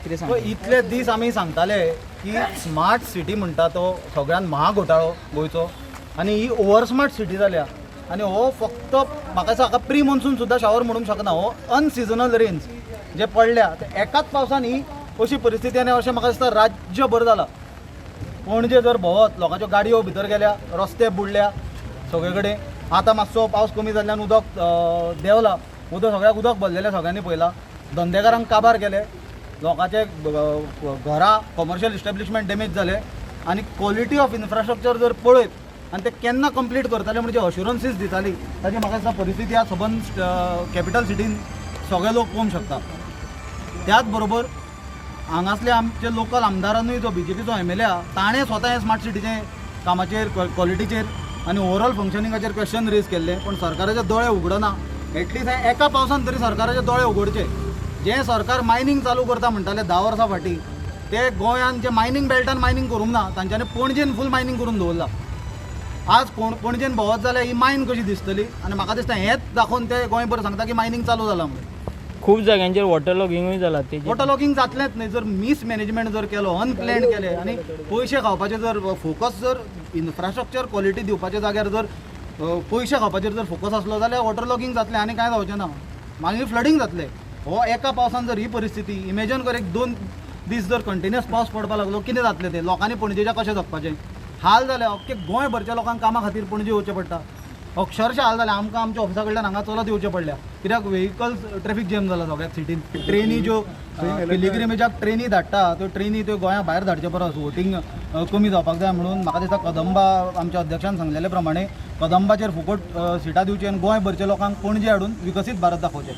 कितें सांगता? इतले दीस आमी सांगताले की स्मार्ट सिटी म्हणटा तो सगळ्यान महाघोटाळो गोंयचो आनी ही ओवर स्मार्ट सिटी जाल्या. आनी हो फक्त म्हाका दिसता हाका प्री मॉन्सून सुद्दां शावर म्हणूंक शकना. हो अनसिजनल रेन्स जे पडल्या ते एकाच पावसान ही अशी परिस्थिती आनी अशें म्हाका दिसता राज्यभर जाला. पणजे जर भोंवत लोकांच्यो गाडयो भितर गेल्या, रस्ते बुडल्या सगळे कडेन. आतां मातसो पावस कमी जाल्ल्यान उदक देंवला, उदक सगळ्याक उदक भरलेलें सगळ्यांनी पळयलां. धंदेकारांक काबार केले, लोकांचे घरां कॉमर्शियल इस्टेब्लिशमेंट डॅमेज जाले. आनी क्वॉलिटी ऑफ इन्फ्रास्ट्रक्चर जर पळयत आनी ते केन्ना कंप्लीट करतले म्हणजे अश्युरन्सीस दिताली, ताची म्हाका दिसता परिस्थिती आज सबंद कॅपिटल सिटीन सगळे लोक पळोवंक शकता. त्याच बरोबर हांगासले आमचे लोकल आमदारानूय जो बीजेपीचो एमएलए आहा ताणें स्वता हें स्मार्ट सिटीचें कामाचेर क्वॉलिटीचेर आनी ओवरऑल फंक्शनिंगाचेर क्वेश्चन रेज केल्ले, पूण सरकाराचे दोळे उगडना. एटलिस्ट हें एका पावसान तरी सरकाराचे दोळे उगडचे. जें सरकार मायनींग चालू करता म्हणटाले 10 वर्सां फाटीं, ते गोंयान जे मायनींग बेल्टान मायनींग करूंक ना, तांच्यांनी पणजेन फूल मायनींग करून दवरला. आज कोण पणजेन भोंवत जाल्यार ही मायन कशी दिसतली? आनी म्हाका दिसता हेंच दाखोवन ते गोंयभर सांगता की मायनींग चालू जालां म्हणून. खूब जाग्यांचेर वॉटर लॉगिंगूय जाला तेजेर. वॉटर लॉगिंग जातलेंच न्हय जर मिसमॅनेजमेंट जर केलो, अनप्लॅन केलें आनी पयशे खावपाचेर जर फोकस, जर इन्फ्रास्ट्रक्चर क्वॉलिटी दिवपाच्या जाग्यार जर पयशे खावपाचेर जर फोकस आसलो जाल्यार वॉटर लॉगिंग जातलें आनी कांय जावचें ना, मागीर फ्लडींग जातलें. हो एका पावसान जर ही परिस्थिती इमेजन कर, एक 2 दीस जर कंटिन्युअस पावस पडपाक लागलो कितें जातलें तें? लोकांनी पणजेच्या कशें जगपाचें? हाल जाले अख्खे गोंयभरच्या लोकांक कामा खातीर पणजे येवचें पडटा. अक्षरशा हाल जाले आमकां, आमच्या ऑफिसा कडल्यान हांगा चलत येवचें पडल्या कित्याक व्हेकल्स ट्रेफीक जॅम जाला सगळ्या सिटीन. ट्रेनी ज्यो पिलिग्रिमेजाक ट्रेनी धाडटा त्यो ट्रेनी त्यो गोंया भायर धाडचे परस वोटींग कमी जावपाक जाय म्हणून म्हाका दिसता कदंबा आमच्या अध्यक्षान सांगलेले प्रमाणे कदंबाचेर फुकट सिटां दिवची आनी गोंयभरच्या लोकांक पणजे हाडून विकसीत भारत दाखोवचें.